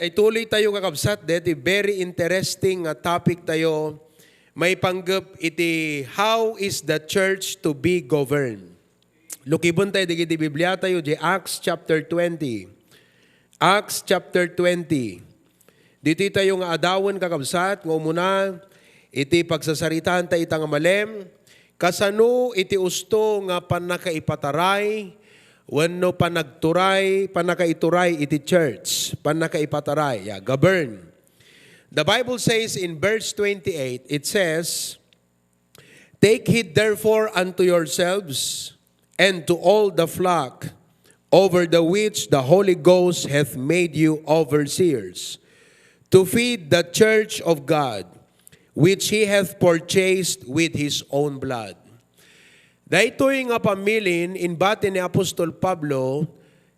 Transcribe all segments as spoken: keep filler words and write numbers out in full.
Ituloy tayo, kakabsat, deti very interesting nga topic tayo maipanggep iti how is the church to be governed. Lukiben tayo dagiti Biblia tayo, di Acts chapter twenty. Acts chapter twenty. Ditoy tayo nga adawen, kakabsat, nga umuna iti pagsasaritaan ta ita nga malem, kasano iti usto nga pannakaipataray wenno panagturay, pannakaituray iti church, pannakaipataray, yeah, govern. The Bible says in verse twenty-eight, it says, "Take heed therefore unto yourselves and to all the flock over the which the Holy Ghost hath made you overseers, to feed the church of God, which he hath purchased with his own blood." Daytoy nga pamilin inbati ni Apostol Pablo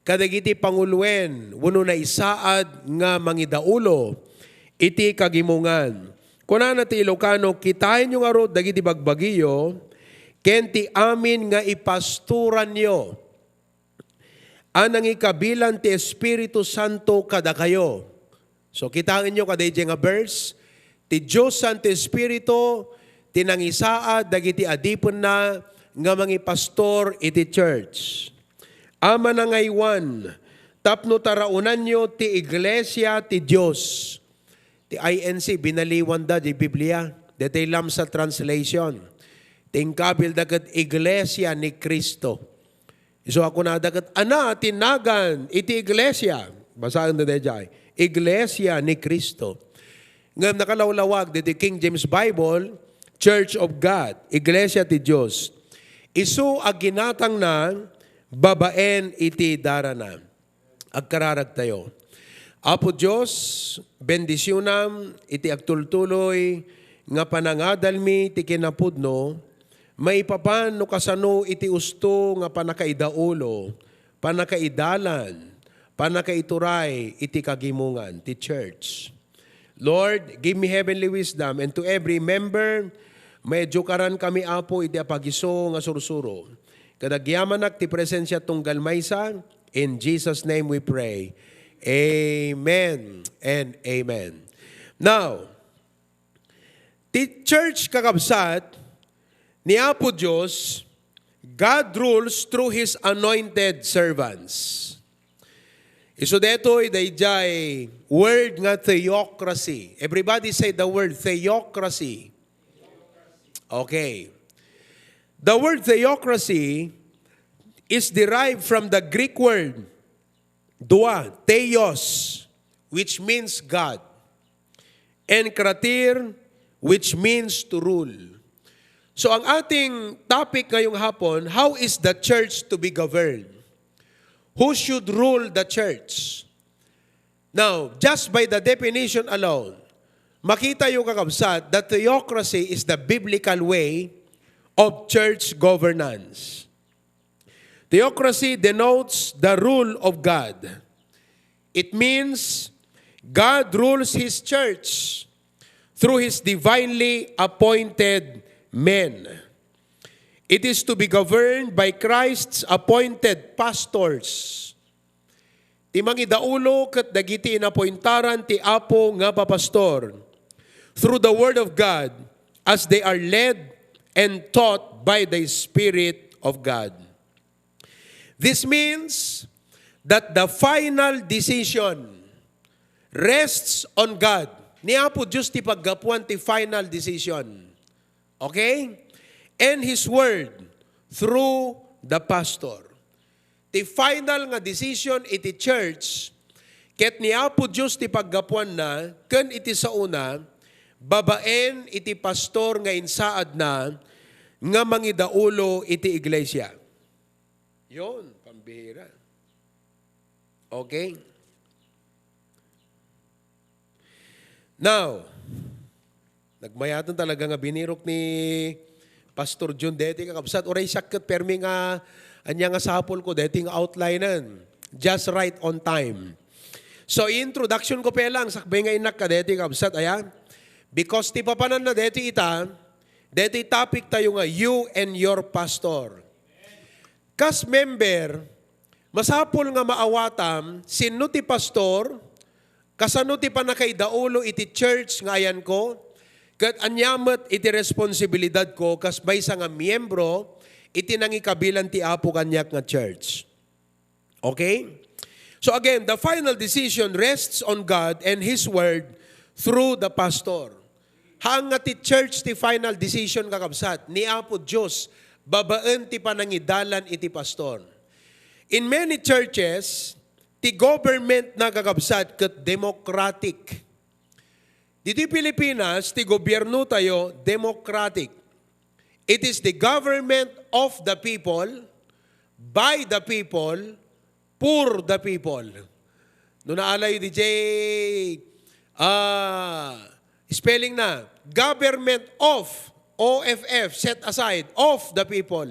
kadagiti panguloen wenno naisaad nga mangidaulo iti kagimongan. Kunana ti Ilocano, "Kitaenyo ngarud dagiti bagbagiyo ken ti amin nga ipastoranyo a nangikabilan ti Espiritu Santo kadakayo." So, kitaenyo kadaydiay nga verse, ti Dios Santo Espiritu ti nangisaad dagiti adipenna nga mangipastor iti church. A manangaywan tapno taraonanyo ti iglesia ti Dios. Ti I N C, binaliwanda di Biblia. Detoy Lamsa translation. Ti inkabilda ket iglesia ni Cristo. Isu a kunada ket, "Ania ti nagan iti iglesia?" Basaen da daydiay, "Iglesia ni Cristo." Ngem nakalawlawag ditoy King James Bible, Church of God, Iglesia ti Dios. Isu a ginatangna babaen iti darana. Agkararagtayo. Apo Dios, bendisionam iti agtultuloy nga panangadalmi ti kinapudno, maipapan no kasano iti usto nga pannakaidaulo, pannakaidalan, pannakaituray iti kagimongan ti church. Lord, give me heavenly wisdom, and to every member, maedukarankami, Apo, iti apagiso nga sursuro. Ket agyamanak ti presensia tunggal maysa. In Jesus' name we pray. Amen and amen. Now, ti church, kakabsat, ni Apo Dios, God rules through His anointed servants. Isu detoy daydiay word nga theocracy. Everybody say the word theocracy. Okay. The word theocracy is derived from the Greek word dua, theos, which means God, and kratir, which means to rule. So, ang ating topic ngayong hapon, how is the church to be governed? Who should rule the church? Now, just by the definition alone, makita yung, kakabsat, that theocracy is the biblical way of church governance. Theocracy denotes the rule of God. It means God rules His church through His divinely appointed men. It is to be governed by Christ's appointed pastors. Ti mangidaulo ket dagiti inapointaran ti Apo nga papastor through the Word of God as they are led and taught by the Spirit of God. This means that the final decision rests on God. Ni Apo Dios ti paggapuan ti final decision. Okay? And His Word through the pastor. Ti final nga decision iti church, ket ni Apo Dios ti paggapuanna, ken iti saona, babaen iti pastor nga insaadna nga mangidaulo iti iglesia. Yon, pambihira. Okay? Now, nagmayaten talaga nga binirok ni Pastor Jun deti, kakabsat, uray siak ket permi nga ania nga sapulko deti nga outlinen. Just right on time. So, introduction ko pa lang, sakbay nga innak ka deti, kakabsat, aya? Because ti papananna deti ita, deti topic tayo nga, you and your pastor. Kas member, masapul nga maawatam sinno ti pastor, Kasano ti pannakaidaulo iti church nga ayanko? Ket ania met iti responsibilidadko kas maysa nga miyembro iti nangikabilan ti Apo kaniak nga church? Okay? So again, the final decision rests on God and His Word through the pastor. Haan nga ti church ti final decision, kakabsat, ni Apo Dios babaen ti panangidalan iti pastor. In many churches, ti government na, kakabsat, ket democratic. Ditoy Pilipinas, ti gobyerno tayo, democratic. It is the government of the people, by the people, for the people. No naalayo, D J, ah, spelling na, government of, O F F, set aside, of the people.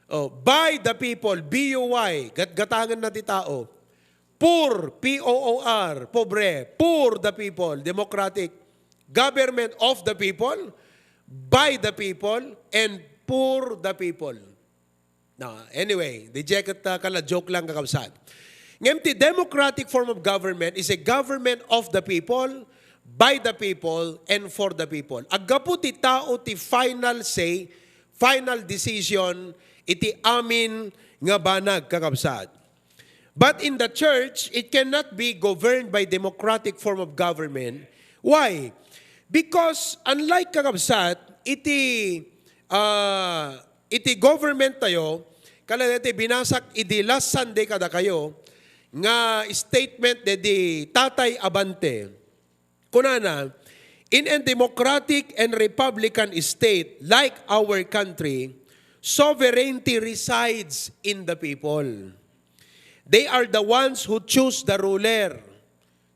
Oh, by the people, B U Y, gatgatangan na ti tao. Poor, P O O R, pobre, poor the people, democratic, government of the people, by the people, and poor the people. Na, anyway, di jacket uh, kala joke lang, kakabsat. Ngem ti democratic form of government is a government of the people, by the people, and for the people. Aggapu ti tao ti final say, final decision iti amin nga banag, kakabsat. But in the church, it cannot be governed by democratic form of government. Why? Because unlike, kakabsat, iti, ah, iti government tayo, kala daytoy binasak idi last Sunday kadakayo, nga statement de di Tatay Abante. Kunana, "In a democratic and republican state like our country, sovereignty resides in the people. They are the ones who choose the ruler."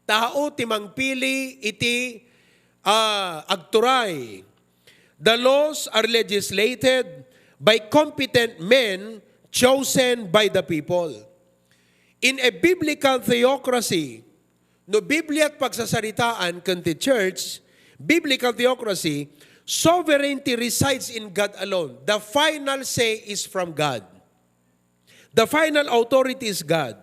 Tao ti mangpili iti, ah, agturay. "The laws are legislated by competent men chosen by the people." In a biblical theocracy, no Biblia ti pagsasaritaan ken ti church, biblical theocracy, sovereignty resides in God alone. The final say is from God. The final authority is God.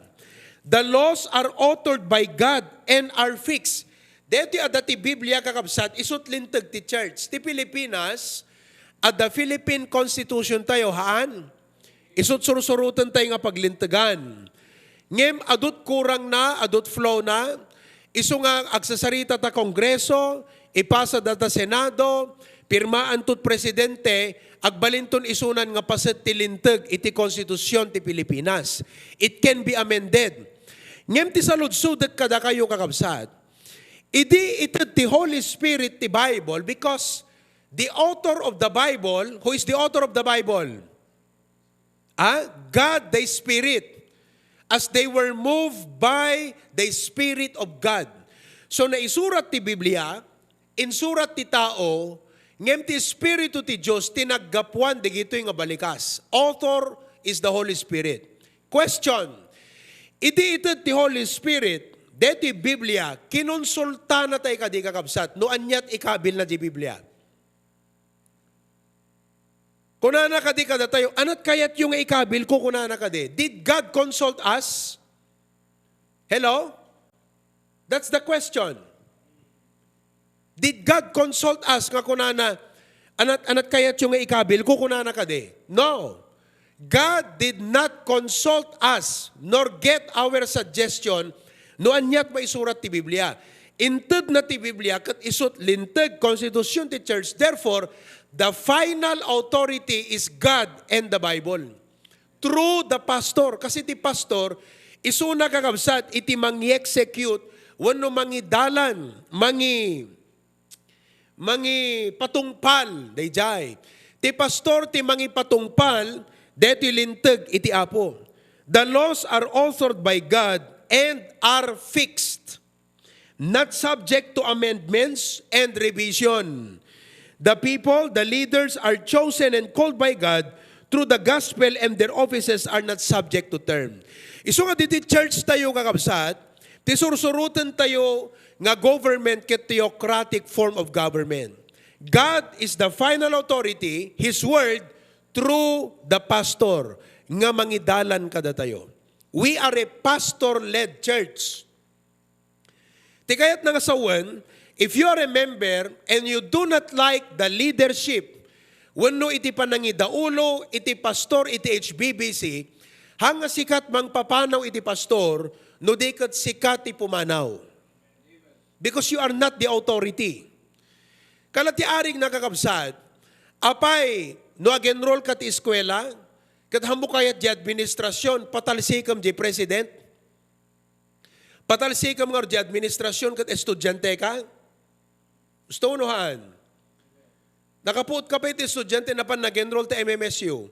The laws are authored by God and are fixed. Daytoy adda ti Biblia, kakabsat, isut linteg ti church. Ti Pilipinas, adda Philippine Constitution tayo, haan? Isut sursuroten tayo nga paglintegan. Ngem adut kurang na, adut flaw na, isu nga agsasarita ta Kongreso, ipasa da ta Senado, pirmaan tot presidente, agbalinton isunan nga paset ti linteg iti konstitusion ti Pilipinas. It can be amended. Ngem ti saludsodek kadakayo, kakabsat, idi ited ti Holy Spirit ti Bible, because the author of the Bible, who is the author of the Bible? Ah, God the Spirit, as they were moved by the Spirit of God. So, naisurat ti Biblia, insurat ti tao, ngem ti Espiritu ti Dios ti naggapuan dagitoy nga balikas. Author is the Holy Spirit. Question, idi ited ti Holy Spirit, deti Biblia, kinonsultana tayo kadi, kakabsat, no aniat ikabilna di Biblia? Kunana kadi kadatayo, "Anat kayatyo nga ikabilko?" Kunana kadi. Did God consult us? Hello? That's the question. Did God consult us nga kunana, "Anat, anat kayatyo nga ikabilko?" Kunana kadi. No. God did not consult us nor get our suggestion no aniat maisurat ti Biblia. Inted na ti Biblia ket isut linteg, konstitusion ti church. Therefore, the final authority is God and the Bible. Through the pastor. Kasi ti pastor, isuna, kakabsat, iti mangi-execute wenno mangidalan, mangi-, mangipatungpal daydiay. Ti pastor ti mangipatungpal daytoy linteg iti Apo. The laws are authored by God and are fixed, not subject to amendments and revision. The people, the leaders are chosen and called by God through the gospel, and their offices are not subject to term. Isu nga diti church tayo, kakabsat, ti sursuroten tayo nga government ket theocratic form of government. God is the final authority, His word, through the pastor, nga mangidalan kadatayo. We are a pastor-led church. Ti kayatna nga sawen, if you are a member and you do not like the leadership, wenno iti panangidaulo iti pastor iti H B B C, hanga sikat mangpapanaw iti pastor, no di ket sika ti pumanaw. Because you are not the authority. Kala ti arig nakakabsat, apay, no ag-enroll ka ti eskwela, ket haanmo kayat di administrasyon, patalsikem di president? Patalsikem ngarud di administrasyon ket estudiante ka? Gusto no haan? Nakapuot ka pay ti estudiante napan nag-enroll ti M M S U.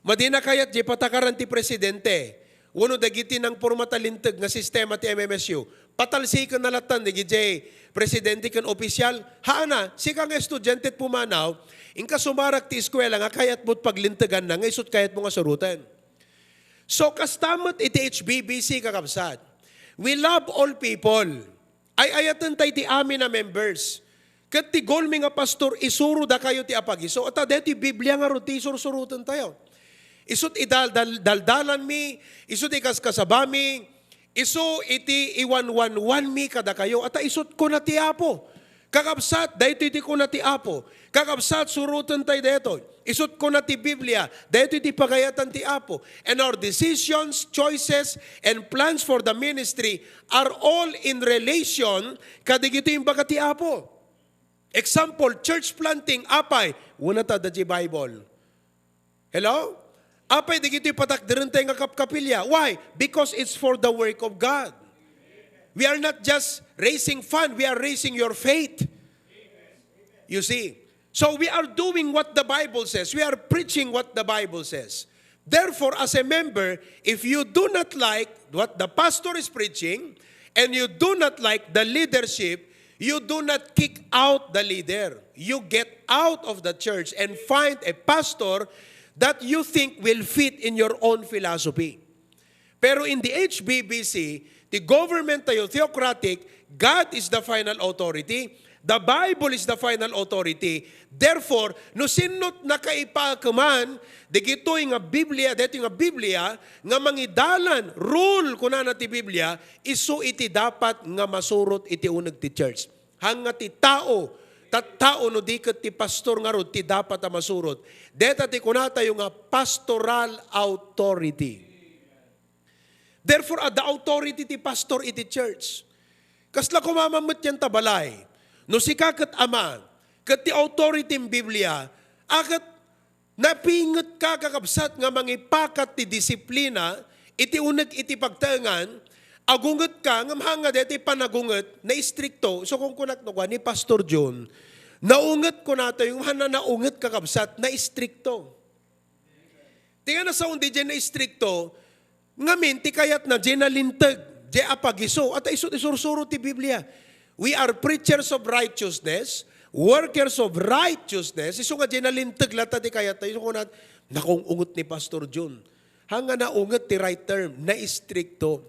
Madina kayat di patakaran ti presidente wenno dagiti nangpormat a linteg nga sistema ti M M S U. Patalsiken na latan dagiti presidente ken opisyal. Haana, sika nga estudiante ti pumanaw, inka sumarak ti eskwela nga kayatmo ti paglinteganna nga isut kayatmo nga suroten. So, kasta met iti H B B C, kakabsat. We love all people. Ay-ayaten tay ti amin a members. Ket ti goal mi nga pastor, isuro dakayo ti apagiso. Ata deti Biblia ngarud ti isursuroten tayo. Isut idal-, dal-, daldalan mi, isut ikaskasaba mi, isu iti iwanwanwan mi kadakayo. Ata isut kuna ti Apo. Kakabsat, daytoy ti kuna ti Apo. Kakabsat, suroten tay daytoy. Isut kuna ti Biblia, daytoy ti pagayatan ti Apo. And our decisions, choices, and plans for the ministry are all in relation kadagiti imbaga ti Apo. Example, church planting, apay, una ta da di Bible. Hello? Apay, dagitoy patakderen tay nga kapkapilya. Why? Because it's for the work of God. We are not just raising fund, we are raising your faith. You see? So we are doing what the Bible says. We are preaching what the Bible says. Therefore, as a member, if you do not like what the pastor is preaching and you do not like the leadership, you do not kick out the leader. You get out of the church and find a pastor that you think will fit in your own philosophy. Pero in the H B B C, ti government tayo theocratic, God is the final authority, the Bible is the final authority. Therefore, no sinno ti nakaipakeman dagitoy nga Biblia, daytoy nga Biblia, nga mangidalan, rule, kunana ti Biblia, isu iti dapat nga masurot iti uneg ti church. Hanga ti tao, tattao no di ket ti pastor ngarud ti dapat a masurot. Deta ti kunatayo nga pastoral authority. Therefore, adda authority ti pastor iti church. Kasla koma met yan ta balay. No sika ket ama, ket ti authority ti Biblia, a ket napingetka, kakabsat, nga mangipakat ti disiplina iti uneg iti pagtaengan, agungetka, ngem hanga daytoy panagunget, naistrikto. So, kung kunak no, ni Pastor John, naunget kunatayo, ngem hana naunget, kakabsat, naistrikto. Ti nga nasaon di jay naistrikto, ngamin ti kayatna jay nalinteg, jay apagiso, ata isu ti sursuro ti Biblia. We are preachers of righteousness, workers of righteousness. Isu nga jay nalinteg latta ti kayatna. Isu kunat, nakung-unget ni Pastor John. Hanga naunget ti right term, naistrikto.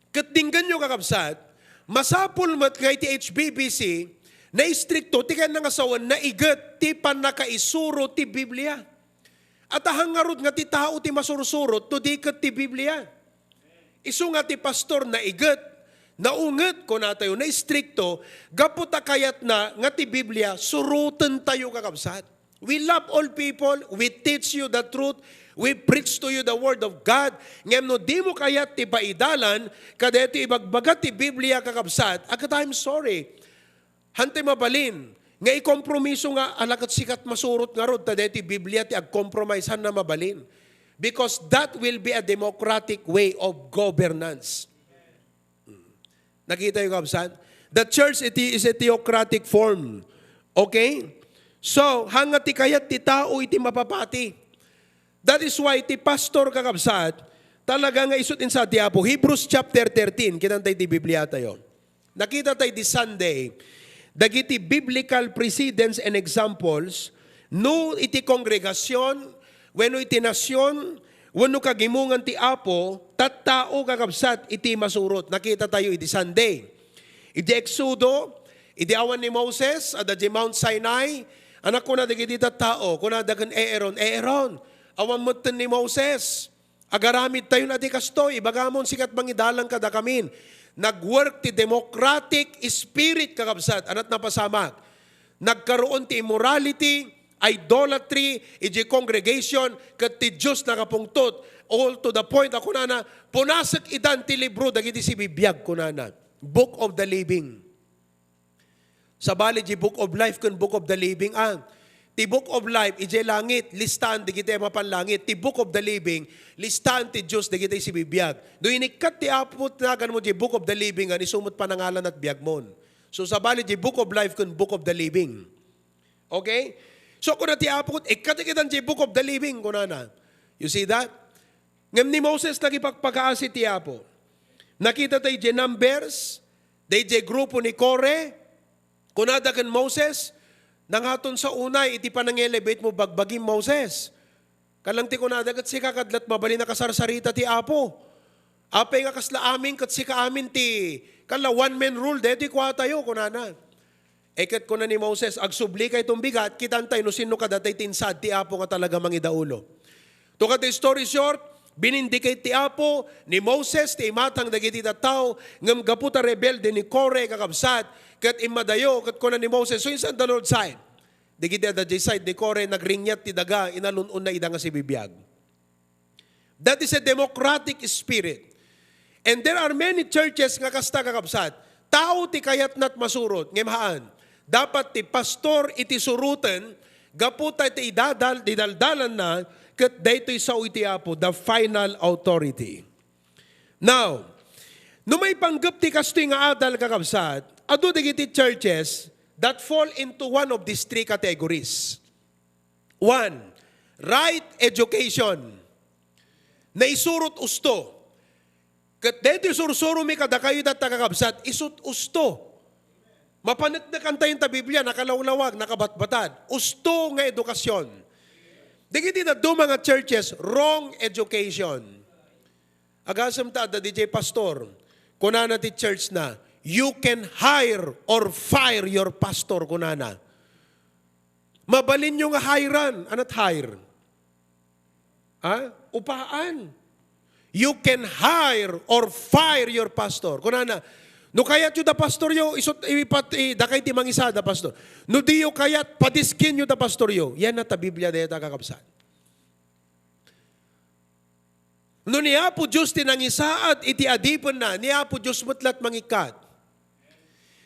Ket dinggenyo, kakabsat, masapul met nga iti H B B C, naistrikto ti kayatna nga sawen, naiget ti pannakaisuro ti Biblia. Ata hang ngarud nga ti tao ti masursurot no di ket ti Biblia. Isu nga ti pastor naiget, naunget, kunatayo, naistrikto, gapu ta kayatna nga ti Biblia surotentayo, kakabsat. We love all people, we teach you the truth, we preach to you the word of God. Ngem no dimo kayat ti paidalan kadaytoy ibagbaga ti Biblia, kakabsat, agat, I'm sorry. Hantay mabalin nga ikompromiso nga ala ket sikat masurot ngarud ta daytoy Biblia ti agcompromise, hanna mabalin. Because that will be a democratic way of governance. Nakita yung kabsat? The church, it is a theocratic form. Okay? So, hanga ti kayat ti tao iti mapapati. That is why ti pastor, kakabsat, talaga nga isut insa ti Apo. Hebrews chapter thirteen, kitantay ti Biblia tayo. Nakita tayo di Sunday, dagiti biblical precedents and examples, no iti kongregasyon, wenno iti nasyon, wenno kagimongan ti Apo, tattao, kakabsat, iti masurot. Nakita tayo iti Sunday. Iti Exodo, iti awan ni Moses, adda di Mount Sinai, anak kuna dagiti tattao, kuna da ken Aaron, Aaron, awan metten ni Moses. Agaramid tayo na di kastoy, ibagamon sika ti mangidalan kadakamin. Nag-work ti democratic spirit, kakabsat, ania ti napasamak. Nagkaroon ti immorality, idolatry, idiay congregation, ket ti Dios nakapungtot. All to the point, a kunana, punasek idan ti libro dagiti sibibiag, kunana. Book of the living. Sabali, di Book of Life ken Book of the Living, ah. Ti Book of Life, idiay langit, listaan dagiti mapan langit. Ti Book of the Living, listaan ti Dios dagiti sibibiag. No inikkat ti Apo ti naganmo di Book of the Living, ah, isu met panangalanna ti biagmon. So, sabali, di Book of Life ken Book of the Living. Okay? So, kuna ti Apo, ikkat ikitan di Book of the Living, kunana. You see that? Ngem ni Moses nagipagpakaasi ti Apo. Nakita tayo di Numbers, daydiay grupo ni Kore, kunada ken Moses, "Nangaton sa unay iti panangi-elevate mo bagbagim, Moses. Kalang ti kunada ket sika kadlat mabalin a kasarsarita ti Apo. Apay nga kasla amin ket sika amin ti, kala one man rule, daytoy kuatayo," kunana. E ket kuna ni Moses, "Agsubli kayton bigat, kitan tayo no sinno kadatay ti insaad ti Apo nga talaga mangidaulo." To cut the story short, binindicate ti Apo ni Moses ti imatang dagiti tattao, ngem gapu ta rebelde ni Kore, kakabsat, ket immadayo, ket kuna ni Moses, "So, insan the Lord side?" Dagiti adda jay side ni Kore, nagringngiat ti daga, inalun-onna ida nga sibibiag. That is a democratic spirit. And there are many churches nga kasta, kakabsat. Tao ti kayatna ti masurot, ngem haan. Dapat ti pastor iti suroten, gapu ta iti idadal-, idaldalanna, ket daytoy sao iti Apo, the final authority. Now, no maipanggep ti kastoy nga adal, kakabsat, adu dagiti churches that fall into one of these three categories. One, right education. Naisurot usto. Ket daytoy sursuromi kadakayo, dayta kakabsat, isut usto. Mapaneknekan tayo ta Biblia, nakalawlawag, nakabatbatad. Usto nga edukasyon. Dagiti dadduma nga churches, wrong education. Agasem ta adda diay pastor, kunana ti church na, "You can hire or fire your pastor," kunana. Mabalinyo nga hirean. Ania ti hire? Ha? Upaan. You can hire or fire your pastor. Kunana, "No kayatyo da pastoryo, isut-, ipat-, i-, dakay ti mangisaad a pastor. No diyo kayat, padiskinyo da pastoryo." Yan na ta Biblia dayta, kakabsat. No ni Apo Dios ti nangisaad iti adipenna, ni Apo Dios met la't mangikkat.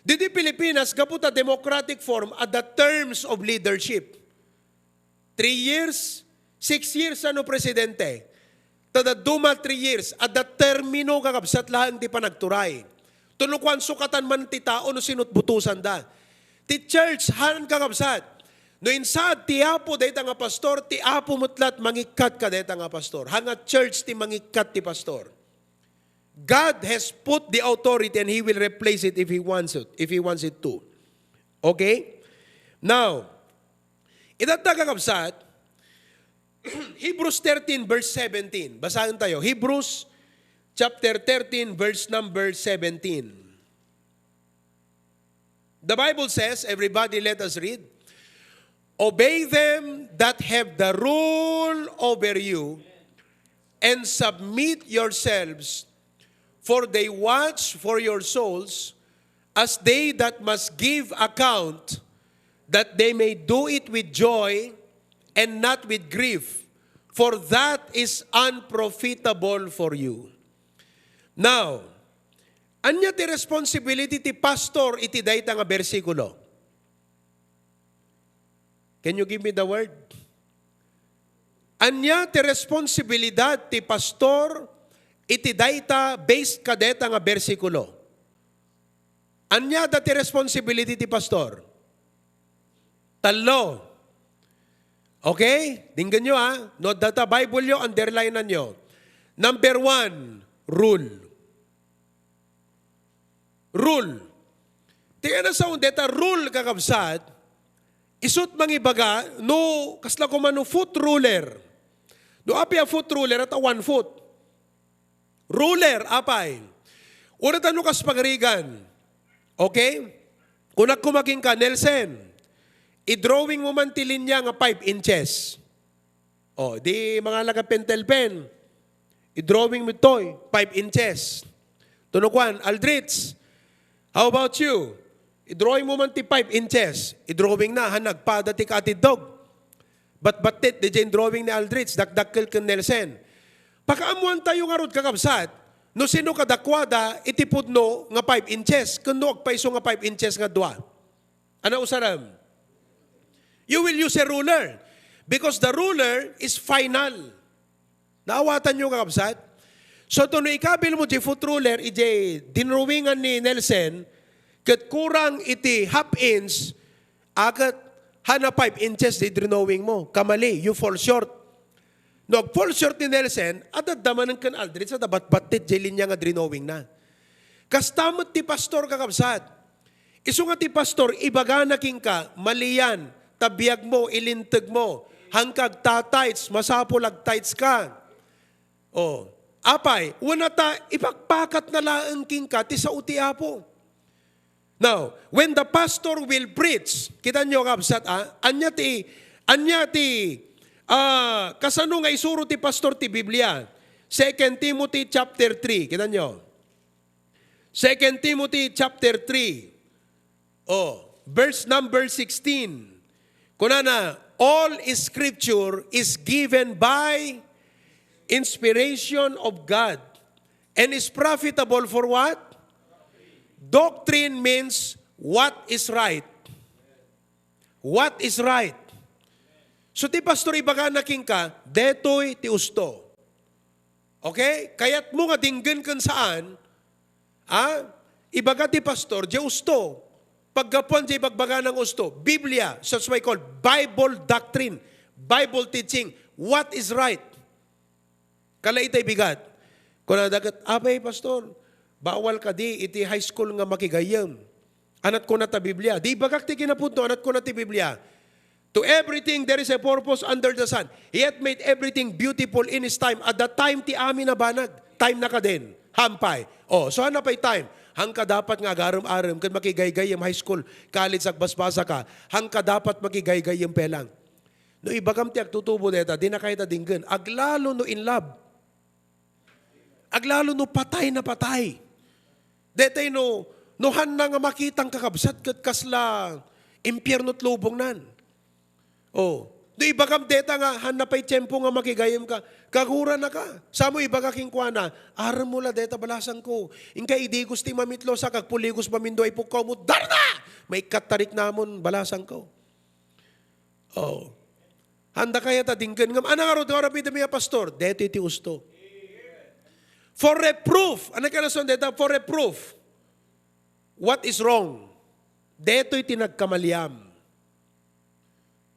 Didi Pilipinas, gapu ta democratic form, adda terms of leadership. Three years, six years, ano, presidente. Ta dadduma, three years, adda termino, kakabsat, laeng ti panagturay. Tuno kuan sukatan man ti tao no sino't butosanda. Ti church, han, kakabsat. No insaad ti Apo dayta nga pastor, ti Apo met la't mangikkat kadayta nga pastor. Hanga church ti mangikkat ti pastor. God has put the authority and He will replace it if He wants it, if He wants it to. Okay? Now, itatta, kakabsat, Hebrews thirteen verse seventeen. Basahin tayo. Hebrews chapter thirteen, verse number seventeen. The Bible says, everybody, let us read, "Obey them that have the rule over you, and submit yourselves, for they watch for your souls as they that must give account, that they may do it with joy and not with grief, for that is unprofitable for you." Now, ania ti responsibility ti pastor iti dayta nga bersikulo? Can you give me the word? Ania ti responsibilidad ti pastor iti dayta based kadayta nga bersikulo? Ania da ti responsibility ti pastor? Tallo. Okay? Dinggenyo, ah. No adda ta Bible yo, underline nyo. Number one, rule. Rule. Ti kanasaon deta rule, kakabsat, isut mangibaga, no, kasla koma no foot ruler. No apay a foot ruler, adda one foot. Ruler, apay. Uray ta no kas pagarigan. Okay? Kunak koma kenka, "Nelson, i-drawing mo man ti linya nga five inches." O, di mangala ka pentel pen. I-drawing mo toy, five inches. Tuno kuan, Aldrich, how about you? I-drawing mo man ti five inches. I-drawing na, han nagpada ti kaatiddog. Batbattit, di drawing ni Aldrich, dakdakkel ken Nelson. Pakaammoantayo ngarud, kakabsat, no sino kadakuada iti pudno nga five inches, ken no agpayso nga five inches nga dua. Ano usarem? You will use a ruler because the ruler is final. Naawatanyo, kakabsat? So, to no ikabil mo di foot ruler, ijay dinrawingan ni Nelson, ket kurang iti half inch, aket hana five inches di drawing mo. Kamali, you fall short. No, ag-fall short ni Nelson, adda manen ken Aldrich, adda batbattit jay linya nga drawing na. Kasta met ti pastor, kakabsat. Isu nga ti pastor, ibagana kenka, malian, ta biag mo, ilinteg mo, hangka agtatights, masapul agtights ka. Oh, apay, wen ta ipakpakat na laeng kenka ti sao ti Apo. Now, when the pastor will preach, kita nyo, kabsat, ah, anya ti, anya ti, ah, kasano nga isuro ti pastor ti Biblia? Second Timothy chapter three, kita nyo. Second Timothy chapter three, oh, verse number sixteen. Kunana, "All scripture is given by inspiration of God and is profitable for what?" Doctrine means what is right. What is right? So ti pastor ibagana kenka, detoy ti usto. Okay? Kayatmo nga dinggen ken saan, ah, ibaga ti pastor, di usto. Paggapuan di ibagbagana nga usto. Biblia, so that's why called Bible doctrine, Bible teaching. What is right? Kalaita ti bigat. Kunada ket, "Apay, pastor, bawal kadi iti high school nga makigayyem?" Anat kuna ta Biblia. Di ibagak ti kinapudno, anat kuna ti Biblia. "To everything there is a purpose under the sun. He hath made everything beautiful in His time." Adda time ti amin a banag. Time na kadin. Hampay. Oh, so, ano pay time? Hangka dapat nga agarem-arem, ken makigaygayyem high school, college, agbasbasa ka. Hangka dapat makigaygayyem pay lang. No ibagam ti agtutubo deta, di na kayat a dinggen. Aglalo no in love. Aglalo no patay na patay. Detay no, no hanna nga makitang kakabsat ket kasla impierno ti lubongnan. Oh, no ibagam deta nga hanna pay tiempo nga makigayyem ka, kagurana ka. Samo ibaga kenkuana, "Arem mo la deta, balasangko. Inka idigos ti mamitlo, sa kagpuligos mamindo ay pukkaw mo, darna! Maikkat tarik namon, balasangko." Oh. Handa kaya ta dinggen ngem, "Ana ngarud nga arapidem a pastor?" Detoy ti usto. For reproof. Ano kaya nason deta? For reproof. What is wrong? Detoy ti nagkamaliam.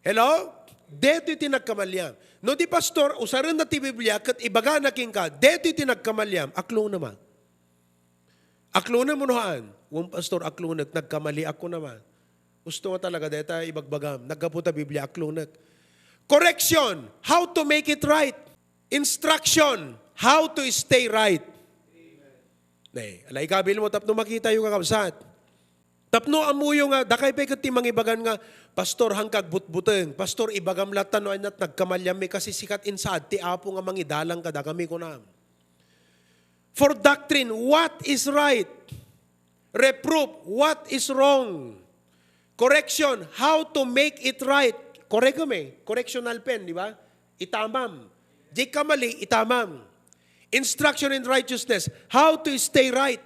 Hello? Detoy ti nagkamaliam. No di pastor, usaren na ti Biblia, ket ibagana kenka, detoy ti nagkamaliam. Aklo naman. Aklonem no haan? Wen, pastor, aklonek, nagkamaliak, kuna man. Usto nga talaga, deta ibagbagam. Naggapu ta Biblia, aklonek. Correction, how to make it right. Instruction, how to stay right. Ne, ala ikabil mo tapno makita yung kakabsat. Tapno ammoyo nga, dakay pay ket ti mangibagan nga, "Pastor, hangka agbutbuteng. Pastor, ibagam latta no ania ti nagkamaliammi, kasi sikat insaad ti Apo nga mangidalan kadakami," kunam. For doctrine, what is right? Reproof, what is wrong? Correction, how to make it right? Correctum eh. Correctional pen, di ba? Itamam. Di ka mali, itamam. Instruction in righteousness, how to stay right?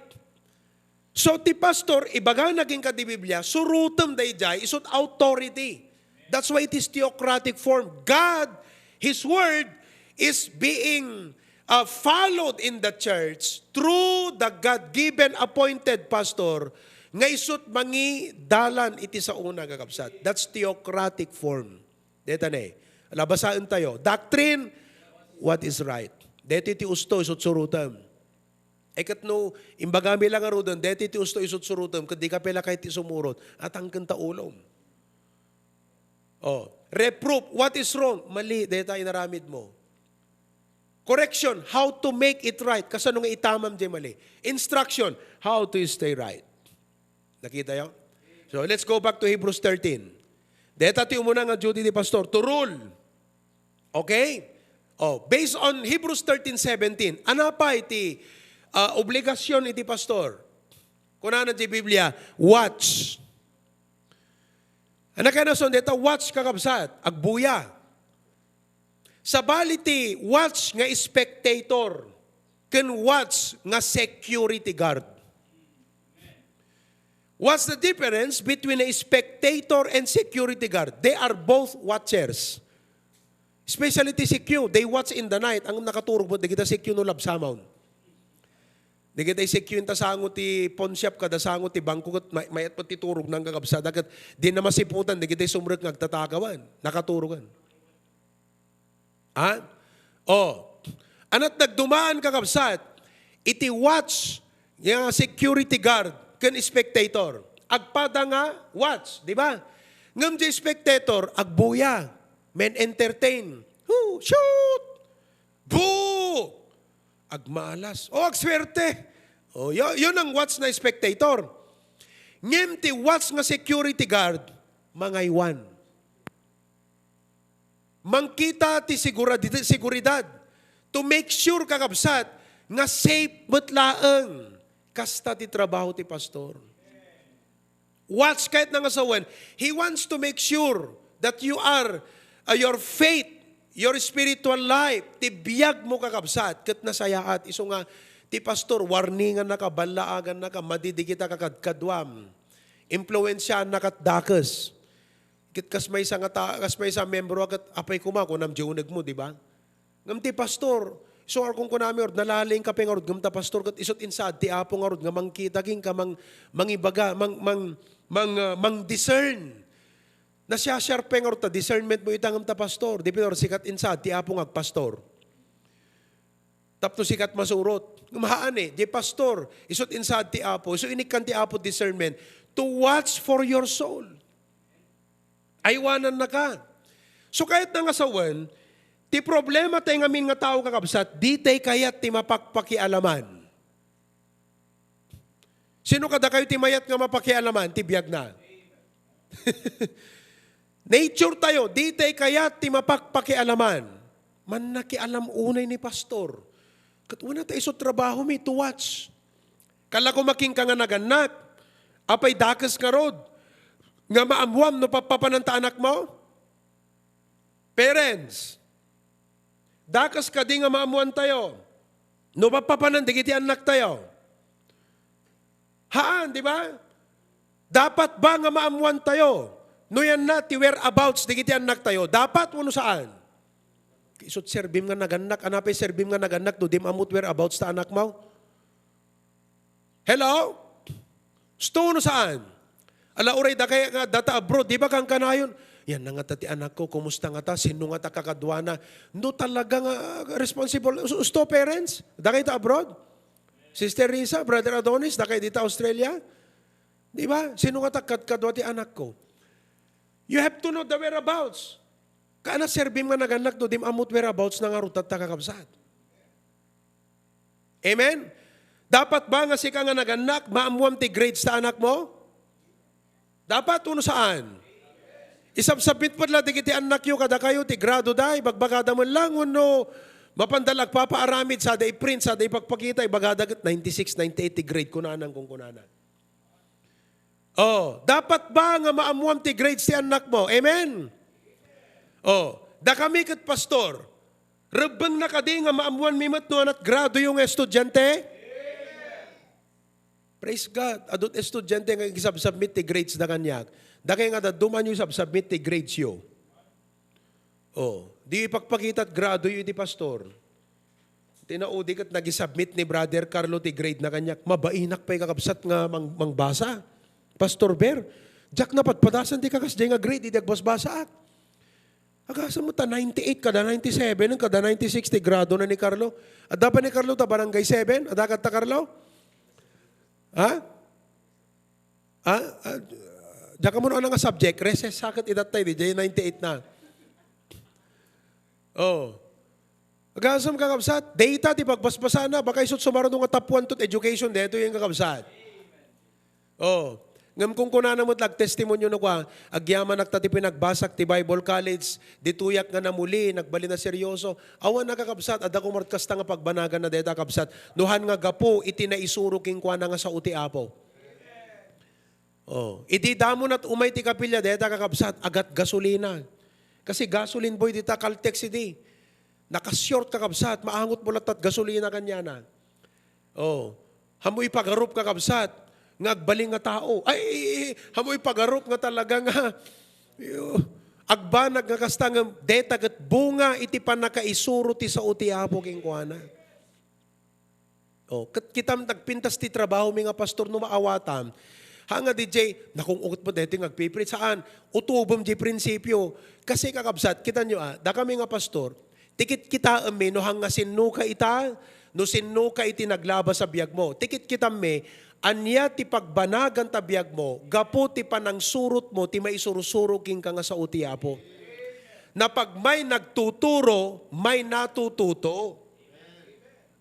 So, ti pastor, ibagana kenka ti Biblia, surotem daydiay, isut authority. That's why it is theocratic form. God, His Word is being, uh, followed in the church through the God-given appointed pastor nga isut mangidalan iti saona, kakabsat. That's theocratic form. Deta ne. Ala, basaentayo. Doctrine, what is right. Deti ti usto, isut surotem. E ket no, imbagami la ngaruden, deti ti usto isut surotem, ket di ka pay la kayat ti sumurot, atangken ta ulom. Oh, reproof, what is wrong? Mali, deta inaramid mo. Correction, how to make it right. Kasano nga itamam di mali? Instruction, how to stay right. Nakita yo? So, let's go back to Hebrews thirteen. Deta ti umuna nga duty ni pastor, to rule. Okay? Oh, based on Hebrews thirteen seventeen, ano pay ti, ah, obligasyon iti pastor? Kunana ti Biblia, "Watch." Ano kaya nason deta? Watch, kakabsat, agbuya. Sabali ti watch nga spectator ken watch nga security guard. What's the difference between a spectator and security guard? They are both watchers. Especially ti C Q, they watch in the night. Ang nakaturog met dagita C Q no labsamon. Dagita C Q inta sango ti pawnshop kada sango ti bangko ket may-, mayat met ti turogna, kakabsat, ket dina masiputan dagita sumrek nga agtatagawan. Nakaturogan. Ha? Oh. Ania ti nagdumaan, kakabsat, iti watch nga security guard ken spectator. Agpada nga watch, di ba? Ngem di spectator, agbuya, men entertain. Hu, shoot! Boo! Agmalas. O, agswerte. O, yo-, yun ang watch na spectator. Ngem ti watch nga security guard, mangaywan. Mangkita ti sigura-, ti seguridad to make sure, kakabsat, nga safe met laeng. Kasta ti trabaho ti pastor. Watch, kayatna nga sawen, he wants to make sure that you are, uh, your faith, your spiritual life, ti biag mo, kakabsat, ket nasayaat. Isu nga, ti pastor, warningannaka, ballaagannaka, madi dagita kakadkaduam. Impluensiaanna ket dakes. Ket kas maysa nga ta-, kas maysa a membro, ket apay koma, kunam, di uneg mo, di ba? Ngem ti pastor, isu nga kunkunami ngarud, nalaling ka pay ngarud, ngem ta pastor, ket isut insaad ti Apo ngarud nga mangkita kenka, mang-, mangibaga, mang-, mang-, mang-, ah, mang-discern. Nasiasiar pay ngarud ta discernment mo ita ngem ta pastor, di pay ngarud sikat insaad ti Apo nga agpastor. Tapno sikat masurot. Ngem haan, eh, di pastor, isut insaad ti Apo, isu inikkan ti Apo discernment to watch for your soul. Aywanannaka. So, kayatna nga sawen, ti problema tay ngamin nga tao, kakabsat, di tay kayat ti mapakpakialaman. Sino kadakayo ti mayat nga mapakialaman ti biagna? Nature tayo, di tay kayat ti mapakpakialaman. Mannakialam unay ni pastor. Ket una ta isu trabaho mi to watch. Kalla koma kenka nga nagannak, apay dakes ngarud nga maammuam no pappapanan ta anakmo? Parents, dakes kadi nga maammuantayo no pappapanan dagiti annaktayo? Haan, di ba? Dapat ba nga maammuantayo no yanna ti whereabouts dagiti annaktayo? Dapat wenno saan? Isut serbim nga nagannak, ania pay serbim nga nagannak no di mo ammo ti whereabouts ta anakmo? Hello? Sto no saan? Ala, uray dakay nga data abroad, di ba, kankanayon? Yan na nga ta ti anakko, kumusta nga ta? Sino nga ta kakaduana? No talaga nga, ah, responsible. Us-, usto, parents? Dakay ta abroad? Sister Risa, Brother Adonis, dakay dita Australia? Di ba? Sino nga ta kadkadua ti anakko? You have to know the whereabouts. Kaana serbim nga nagannak no di mo ammo ti whereabouts na ngarud ta, kakabsat. Amen? Dapat ba nga sika nga nagannak, maammuam ti grades ta anakmo? Dapat wenno saan? Isubsubmit met la dagiti annakyo kadakayo ti gradoda, ibagbagada met lang wenno mapanda la agpapaaramid, sada i-print, sada ipakpakita, ibagada ket ninety-six, ninety-eight ti grade, kunana, kunkunana. Oh, dapat ba nga maammuam ti grades ti annakmo? Amen? Oh, dakami ket pastor, rebbengna kadi nga maammuanmi met no ania ti gradoyo nga estudiante? Praise God. Adu ti estudiante nga agsubsubmit ti grades da kaniak. Dakay nga dadduma, ania ti subsubmit ti grades yo? Oh, di ipakpakita ti gradoyo iti pastor. Ti naudi ket nagisubmit ni Brother Carlo ti grade na kaniak. Mabainak pay, kakabsat, nga mang-, mangbasa. Pastor Ber, diak napadpadasan ti kakasdiay nga grade idi agbasbasaak. Agasem ta ninety-eight kada ninety-seven, kada ninety-six ti grado na ni Carlo. Adda pay ni Carlo ta barangay seven? Adda kadta, Carlo? Ha? Ah, ah, diak ammo no ania nga subject, recess sa ket idatta idi, diay ninety-eight na. Oh. Agasem, kakabsat, dayta ti pagbasbasana, baka isut sumaruno nga top one to education, daytoy nga, kakabsat. Oh. Ngem kung kunana met la agtestimonio no kua, agyamanak ta ti pinagbasak ti Bible College, ditoyak nga namuli, nagbalin a seryoso. Awan a kakabsat, adda koma met kasta nga pagbanagan a dayta kakabsat. No han nga gapu iti naisuro kenkuana nga sao ti Apo. Oh, idi damo nat umay ti kapilya, dayta kakabsat, agat gasolina. Kasi gasoline boy dita Caltex idi. Naka-short kakabsat, maangot mo latta ti gasolina kaniana. Oh, hamo ipagarup kakabsat, nga agbalin nga tao. Ay, hamo ipagarup nga talaga nga, yo, agbanag nga kasta nga deta ket bunga iti pannakaisuro ti sao ti Apo kenkuana. Oh, ket kitam nagpintas ti trabaho mi nga pastor no maawatam. Ha nga D J, nakung-ugot mo deti nga agpipreach, saan? Utubem di prinsipyo. Kasi kakabsat, kita nyo ah, da kami nga pastor, tikit kita mi no hanga sinno ka ita, no sinno ka iti naglabas a biag mo. Tikit kita mi, ania ti pagbanagan ta biag mo, gapu ti panangsurot mo, ti maisursuro kenka nga sao ti Apo. Napagmay nagtuturo, may natututo.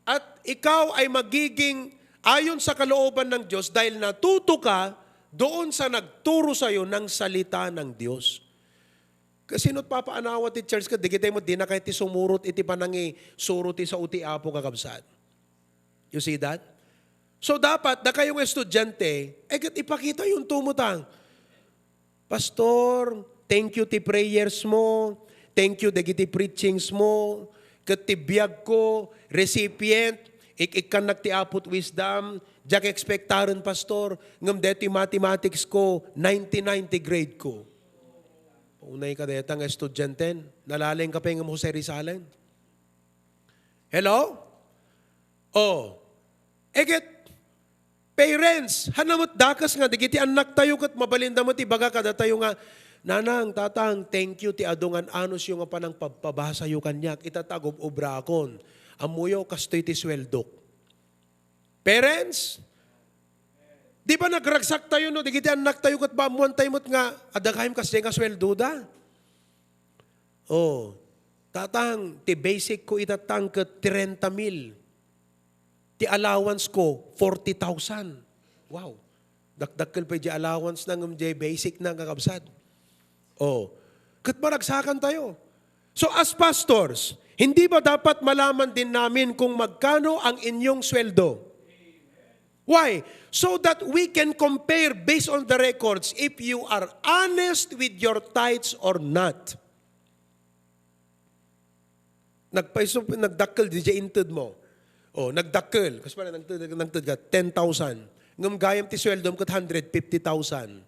At ikaw ay magiging ayon sa kalooban ng Diyos dahil natuto ka doon sa nagturo sa'yo ng salita ng Diyos. Kasi no't papaanawa ti church ka, di kita mo, di na kayo ti sumurot iti panangi, suro ti sao ti Apo kakabsat. You see that? So dapat, da kayo nga estudyante, eh, ket ipakita yung tumutang. Pastor, thank you ti prayers mo. Thank you dagiti preachings mo. Ket ti biag ko, recipient, ik-ikkannak ti Apo ti wisdom. Diak expectaren, Pastor, ngem deti mathematics ko, ninety-nine ti grade ko. Unay ka deta nga estudianten, nalaling ka pa ngem Jose Rizalen. Hello? Oh. Eget, parents, han met dakes nga dagiti annaktayo ket mabalinda met ibaga kadatayo nga, "Nanang, Tatang, thank you ti adu nga anusyo nga panangpabpabasayo kaniak. Ita ta agub-obrakon. Ammoyo, kastoy ti sueldok." Parents, di ba nagragsaktayo no dagiti annaktayo ket baammuantayo met nga adda gayam kasdiay nga sueldoda? Oh, Tatang, ti basic ko ita tang ket trenta mil. Ti allowance ko, forty thousand. Wow. Dakdakkel pa di allowance na ngem di basic na, kakabsat. Oh. Ket maragsakan tayo. So as pastors, hindi ba dapat malaman din namin kung magkano ang inyong sweldo? Why? So that we can compare based on the records if you are honest with your tithes or not. Nagpaiso, nagdakkel, di jay inted mo. Oh, nagdakkel. Kas pala, nagted, nagted ka, ten thousand. Ngem gayam ti sweldom ket hundred fifty thousand.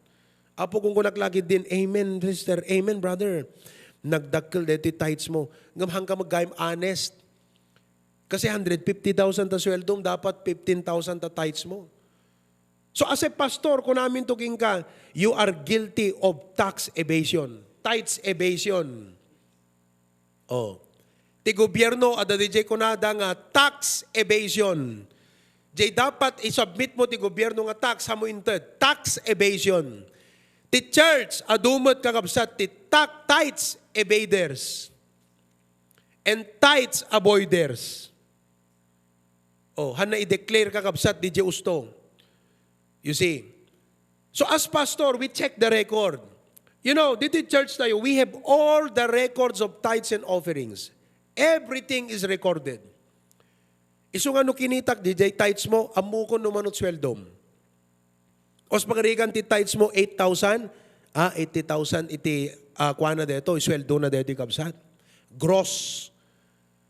Apo, kung kunak lagi din, "Amen, sister. Amen, brother." Nagdakkel deti tithes mo. Ngem hangka maggayam honest. Kasi hundred fifty thousand ta sweldom, dapat fifteen thousand ta tithes mo. So as a pastor, kunamin to kenka, you are guilty of tax evasion. Tithes evasion. Oh. Ti gobierno, adda di jay kunada nga tax evasion. Jay dapat isubmit mo ti gobierno nga tax, hamo inted, tax evasion. Ti church, adu met kakabsat ti tax, tithes evaders and tithes avoiders. Oh, han na i-declare kakabsat di jay usto. You see? So as pastor, we check the record. You know, dito church tayo, we have all the records of tithes and offerings. Everything is recorded. Isu nga no kinitak, di jay tithes mo, ammokon no manut sweldom. Os pagarigan ti tithes mo, eight thousand, ah, eighty thousand iti, ah, kuana deto, isweldo na deto, kabsat. Gross.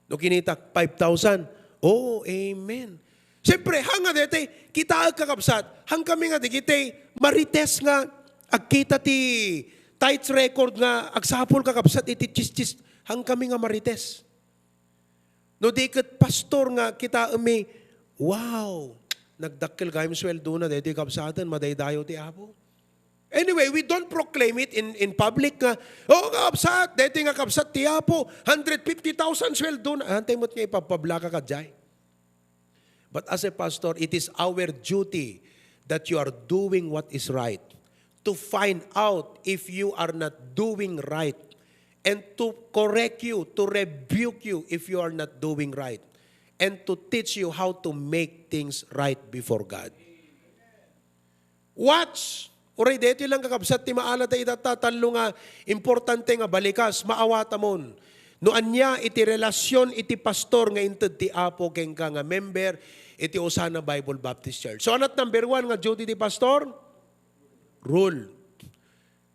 No kinitak, five thousand. Oh, amen. Siyempre, hanga dete, kita kakabsat, hang kami nga digiti, marites nga, agkita ti tithes record nga, agsapul kakabsat, iti chis-chis, hang kami nga marites. No di ket pastor nga kitaem mi, wow, nagdakkel gayam sueldo na, daytoy kabsaten, madaydayaw ti Apo. Anyway, we don't proclaim it in, in public nga, "Oh, kabsat, daytoy nga kabsat ti Apo, hundred fifty thousand sueldo na." Antay met nga ipapablaka kadiay. But as a pastor, it is our duty that you are doing what is right, to find out if you are not doing right, and to correct you, to rebuke you if you are not doing right, and to teach you how to make things right before God. Watch Uray daytoy lang, kakabsat, ti maala ta itatta, tallo nga importante nga balikas, maawatamon. No ania iti relasyon iti pastor nga inted ti Apo kenka nga member iti Osana Bible Baptist Church. So, anat number one nga duty ti pastor? Rule.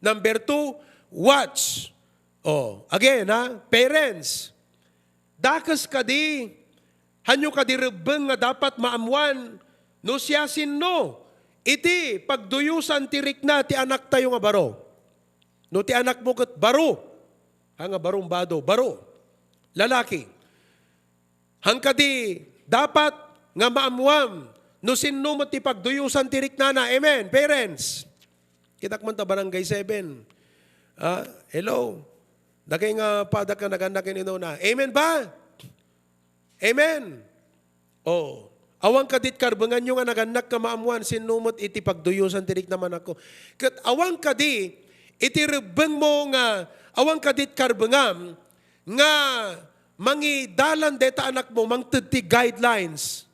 Number two, watch. Oh, again, ha? Parents, dakes kadi, hanyo kadi rebbeng nga dapat maammuan no siasino iti pagduyosan ti rikna ti anaktayo nga baro. No ti anakmo ket baro, ha, nga barong bado, baro, lalaki. Han kadi dapat nga maammuam no sinno met ti pagduyosan ti riknana. Amen, parents? Kitak man ta Barangay seven. Ah, hello. Dagay nga padak nga nagannak ken inuna. Amen ba? Amen. Oh. Awan kadit karbenganyo nga nagannak nga maammuan sinno met iti pagduyosan ti riknam, anakko. Ket awan kadi iti rebbengmo nga awan kadit karbengam nga mangidalan deta anakmo mangted ti guidelines.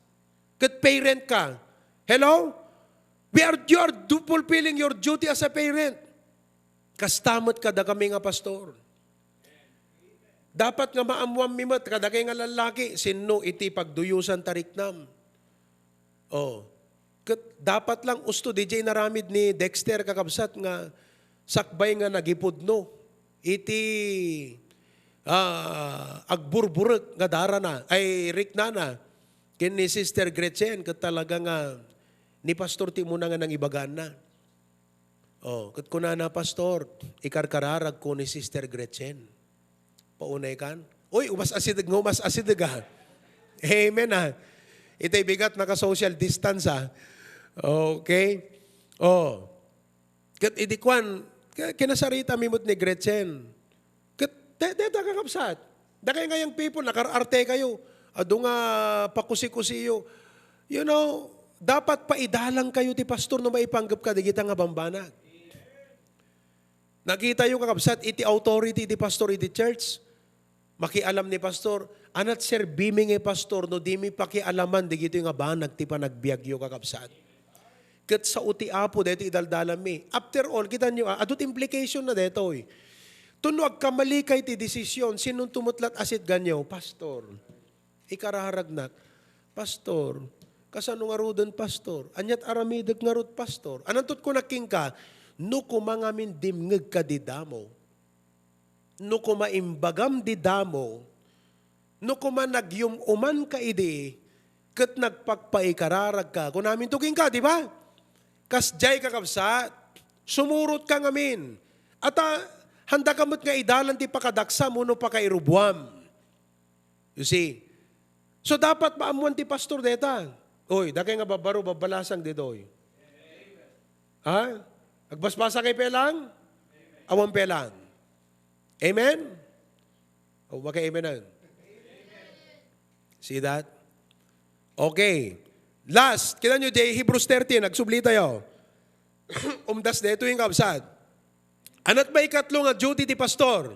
Ket parent ka. Hello? We are, you are do, fulfilling your duty as a parent. Kasta met kadakami nga pastor. Dapat nga maammuammi met kadakay nga lallaki, sinno iti pagduyosan ta riknam. Oh. Ket dapat lang usto, diay inaramid ni Dexter, kakabsat, nga sakbay nga nagipudno iti, ah, agburburek nga darana, ay, riknana, ken ni Sister Gretchen, ket talaga nga ni Pastor ti umuna nga nangibagaanna. Oh, ket kunana, "Pastor, ikarkararagko ni Sister Gretchen." Paunay kan? Uy, umas asideg nga, umas asideg, ah. Amen, ah. Itay bigat, naka-social distance, ah. Okay? Oh. Ket idi kuan, ki-, kinasarita mi met ni Gretchen. Ket de-, deta, kakabsat. Dakay nga young people, nakaarte kayo. Adu nga pakusikusiyo. You know, dapat paidalan kayo ti pastor no maipanggep ka dagita nga bambanag. Nakitayo, kakabsat, iti authority ti pastor iti church. Makialam ni pastor, anat serbimi nga pastor no dimi pakialaman dagitoy nga banag ti panagbiagyo, kakabsat. Ket sao ti Apo daytoy idaldalanmi. After all, kitanyo, ah, adu ti implication na daytoy. Tuno agkamalikay ti desisyon, sinonto met lat asitganyo, "Pastor, ikararagnak. Pastor, kasano ngaruden, Pastor? Aniat aramidek ngarud, Pastor?" Anantot kunak kenka, no koma ngamin dimngeg ka di damo, no koma imbagam di damo, no koma nagyum-uman ka idi, ket nagpakpaikararag ka, kunamin to kenka, di ba? Kasdiay, kakabsat, sumurot ka ngamin. Ata, handa ka met nga idalan ti pakadaksam wenno pakairubuam. You see? So, dapat maammuan ti pastor deta. Oy, dakay nga babbaro, babbalasang ditoy. Ha? Agbasbasa kay pelang? Awan pelang. Amen? O, maka-amen na. See that? Okay. Last, kita nyo, J-, Hebrews thirteen, nagsubli tayo. Umdas daytoy nga kabsat. Anat ba ikatlo nga duty ti pastor?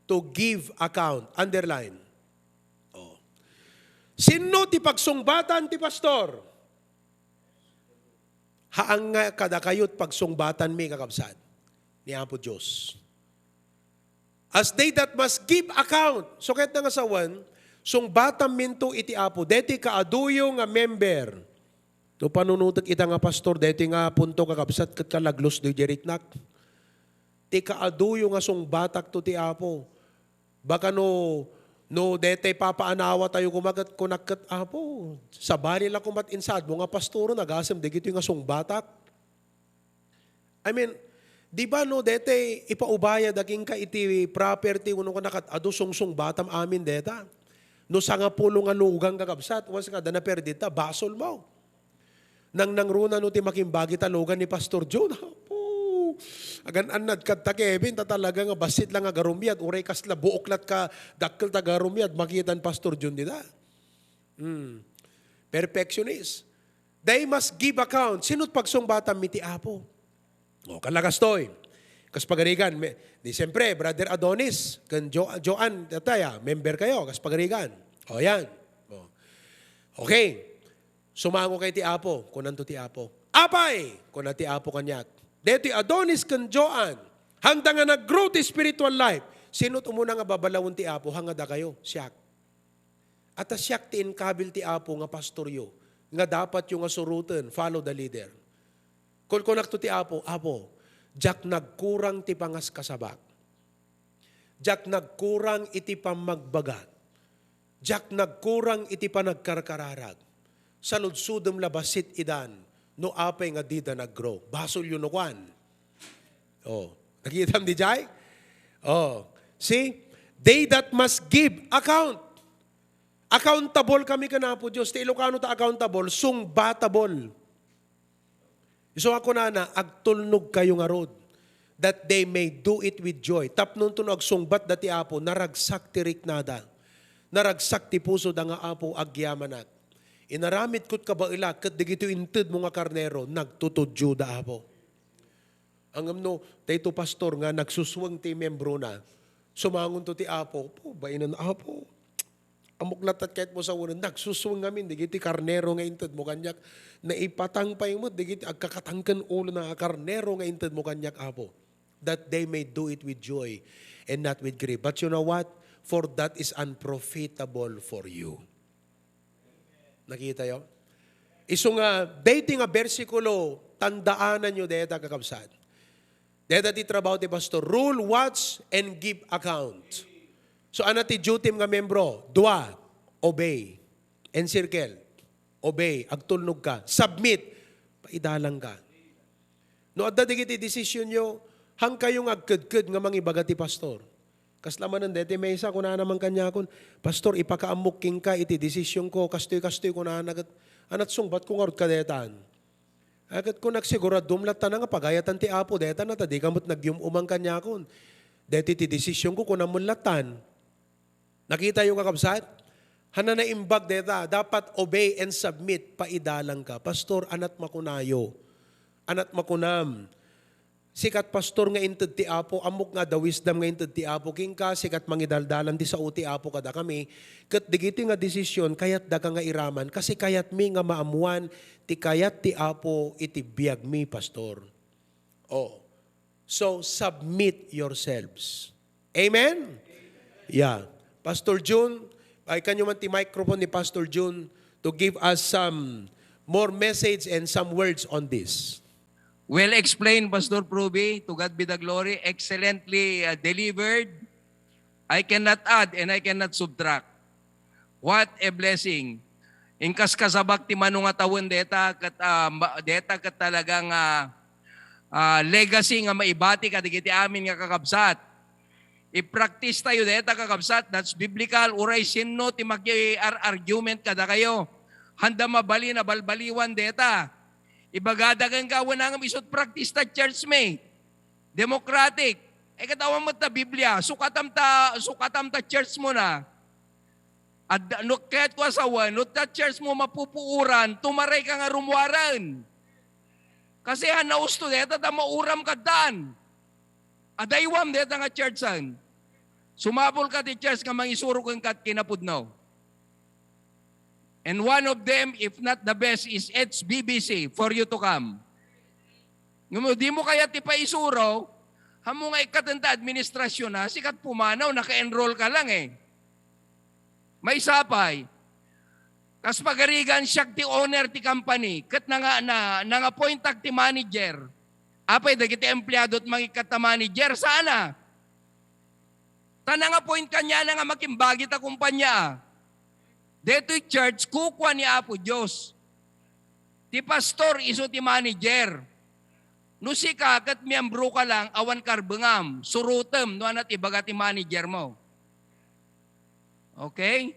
To give account. Underline. Oh. Sinno ti pagsungbatan ti pastor? Haan nga kadakayo ti pagsungbatanmi, kakabsat, ni Apo Dios. As they that must give account. So, ket nga sawen, sungbatanminto iti Apo. Deti kaaduyo nga member. No panunotek ita nga pastor, deti nga punto, kakabsat, ket kalaglos do di riknak. Ti kaaduyo nga sungbatakto ti Apo. Baka no, no detay papaanawa tayo kumagat, kunak ket, "Apo, sabali la kumat insadmo nga pastoren, agasem dagitoy nga sungbatak." I mean, di ba no, detay ipaubaya da kenka iti property, wenno kunak ket adu sungsungbatam amin deta. No sangapulo nga lugan, kakabsat, once nga adda naperdita, basol mo. Nangnangruna no ti makimbagi ta lugan ni Pastor John. Apo, agan-annad kadta, Kevin, ta talaga nga bassit lang nga agarumiad, uray kasla buok lat ka dakkel ta agarumiad, makitan Pastor John dita. Hmm. Perfectionist. They must give account. Sino't pagsungbatanmi ti Apo? O, kalagas toy. Kas pagarigan, me-, di siyempre, Brother Adonis, ken Jo-, Joan, tataya, member kayo, kas pagarigan. O, yan. O. Okay. Sumango kay ti Apo, kunanto ti Apo. "Apay," kuna ti Apo kaniak, Daytoy Adonis ken Joan, handa nga nag-grow ti spiritual life. Sino ti umuna nga babalawen ti Apo? Hanga dakayo, siak. Ata siak ti inkabil ti Apo nga pastoryo, nga dapatyo nga suroten, follow the leader. Kunkunakto ti Apo, "Apo, diak nagkurang ti pangaskasabak. Diak nagkurang iti pammagbagat. Diak nagkurang iti panagkarkararag. Saludsodem la bassit idan no apay nga dida nag-grow." Basolyo no kuan. Oh, nakitam di jay? Oh, see? They that must give account. Accountable kami kan Apo Dios. Ti Ilocano ta accountable, sungbatable. Isu a kunana, "Agtulnog kayo ngarud, that they may do it with joy." Tapno no agsungbat da ti Apo, naragsak ti riknada. Naragsak ti pusoda nga, "Apo, agyamanak. Inaramidko ti kabaelak, ket dagitoy intedmo nga karnero, nagtutudioda, Apo." Ngem no, daytoy pastor nga nagsusueng ti miembrona, sumangonto ti Apo, "Po, bainen, Apo. Ammok latta ket mo sawen, nagsusueng ngamin dagiti karnero nga intedmo kaniak. Naipatang pay met dagiti agkakatangken ulona a karnero nga intedmo kaniak, Apo, that they may do it with joy and not with grief." But you know what? "For that is unprofitable for you." Nakitayo? Isu nga, daytoy nga bersikulo, tandaananyo dayta, kakabsat. Dayta ti trabaho ti pastor. Rule, watch, and give account. So, ano ti duty nga membro? Dua, obey. Encircle. Obey. Agtulnog ka. Submit. Paidalang ka. No adda dagiti desisyon yo, han kayo nga agkedked nga mangibaga ti pastor. Kasla manen deti maysa, kunana man kaniakon, "Pastor, ipakaammok kenka iti desisyon ko, kastoy, kastoy," kunana, ket, "Anat sungbat ko ngarud kadetan?" Ay, ket kunak, "Sigurado met latta nga pagayatan ti Apo deta, ta dika met nagyum-uman kaniakon. Deti ti desisyon ko, kunam met lattan." Nakitayo, kakabsat? Hana naimbag deta, dapat obey and submit, paidalang ka. "Pastor, anat makunayo? Anat makunam? Sikat, pastor, nga inted ti Apo, ammok nga adda wisdom nga inted ti Apo kenka, sikat mangidaldalan ti sao ti Apo kadakami, ket dagitoy nga desisyon, kayat daka nga iraman, kasi kayatmi nga maammuan ti kayat ti Apo iti biagmi, pastor." Oh. So, submit yourselves. Amen? Yeah. Pastor Jun, ay kanyo man ti microphone ni Pastor Jun to give us some more message and some words on this. Well explained, Pastor Proby. To God be the glory. Excellently, uh, delivered. I cannot add and I cannot subtract. What a blessing. Inkaskasabak ti mano nga tawen deta ket, ah, ma-, deta ket talaga nga, ah, legacy nga maibati kadagiti amin nga kakabsat. I-practice tayo deta, kakabsat. That's biblical. Uray sinno ti maki-ar-argument kadakayo, handa mabalin a balbaliwan deta. Ibagada kenka, "Wen, ngem isut' practice ta church mi. Democratic." Eh, ket awan met ta Biblia. Sukatam ta, sukatam ta church mo na. Adda, no, ket kua sawen, no ta church mo mapupuoran, tumaray ka nga rummuaren. Kasi han nausto deta ta mauram kadtan. Adaywam deta nga church-an. Sumapul ka ti church nga mangisuro kenka ket kinapudno. And one of them, if not the best, is H B B C, for you to come. Ngem no dimo kayat ti paisuro, hammo nga ikkaten ta administrasyon na, sikat pumanaw, naka-enroll ka lang eh. Maysa pay, kas pagarigan, siak ti owner ti company, ket nanga-, na-, nang-appointak ti manager. Apay dagiti empleado ti mangikkat ta manager? Sana. Ta nang-appoint kaniana nga makimbagi ta kumpanya. Detoy church, kukua ni Apo Dios. Ti pastor isu ti manager. No sika ket miyembro ka lang, awan karbengam, surotem no anat ibaga ti manager mo. Okay?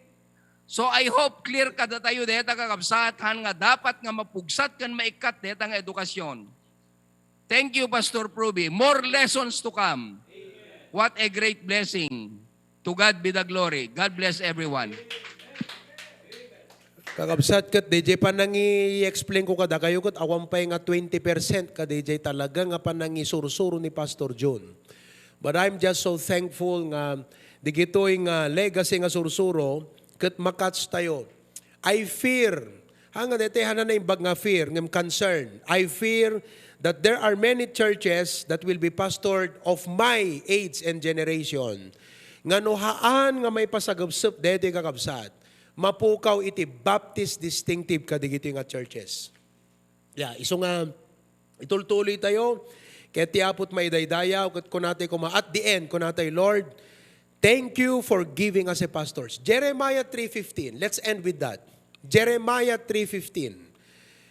So I hope clear kadatayo deta, kakabsat, han nga dapat nga mapugsat ken maikkat deta nga edukasyon. Thank you, Pastor Proby. More lessons to come. What a great blessing. To God be the glory. God bless everyone. Kakabsat, ket D J, panangi-explain ko kadakayo, ket awan pay nga twenty percent ka D J talaga nga panangisursuro ni Pastor Jun. But I'm just so thankful nga digitoy nga legacy nga sursuro, ket makatch tayo. I fear, ha, nga daytoy, hana naimbag nga fear, ngem concern. I fear that there are many churches that will be pastored of my age and generation. Nga no haan nga maipasagepsep daytoy, kakabsat, mapukaw iti Baptist distinctive kadigitoy nga churches. Ya, isu nga itultuloy tayo, ket ti Apo ti maidaydayaw, ket kunatay koma, at the end, kunatay, "Lord, thank you for giving us a pastors." Jeremiah three fifteen. Let's end with that. Jeremiah three fifteen.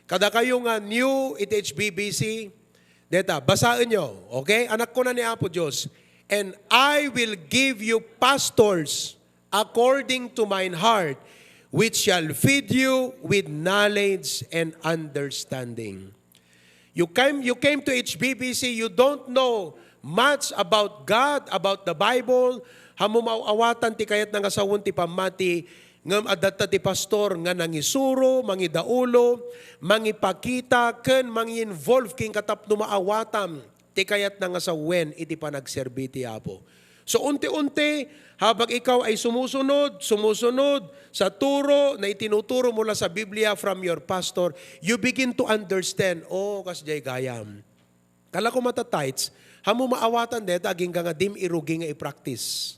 Kadakayo nga new iti H B B C, deta, basaen nyo. Okay? Anak, kuna ni Apo Dios, "And I will give you pastors according to mine heart, which shall feed you with knowledge and understanding." You came, you came to H B B C, you don't know much about God, about the Bible, hamu maaw-awatan ti kayatna nga sawen ti pammati, ngem adda ti pastor nga nangisuro, mangidaulo, mangipakita, ken mangi-involve kenka tapno maawatam ti kayatna nga sawen iti panagserbi ti Apo. So, unti-unti, habang ikaw ay sumusunod, sumusunod sa turo na itinuturo mula sa Biblia from your pastor, you begin to understand, "Oh, kasdiay gayam. Kala ko mata tithes, hamu maawatan deta agingga nga dim irugi nga i-practice."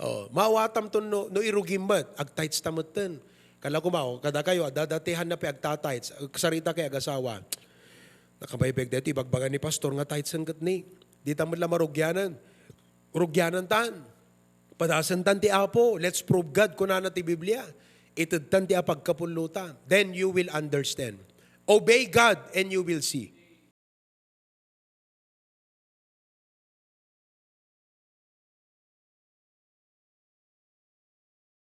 Oh, maawatam ton no, no irugi met, ag-tithes ta metten. Kala ko mao, kadakayo, adda datihan na pay agta-tithes, agsarita kay agasawa. Nakabaybay deti, ibagbaga ni pastor nga tithes ket ni. Dita met la marugianan. Rugianan tan. Padasen tan ti Apo. Let's prove God, kunana ti Biblia. Ited tan ti apagkapulota. Then you will understand. Obey God and you will see.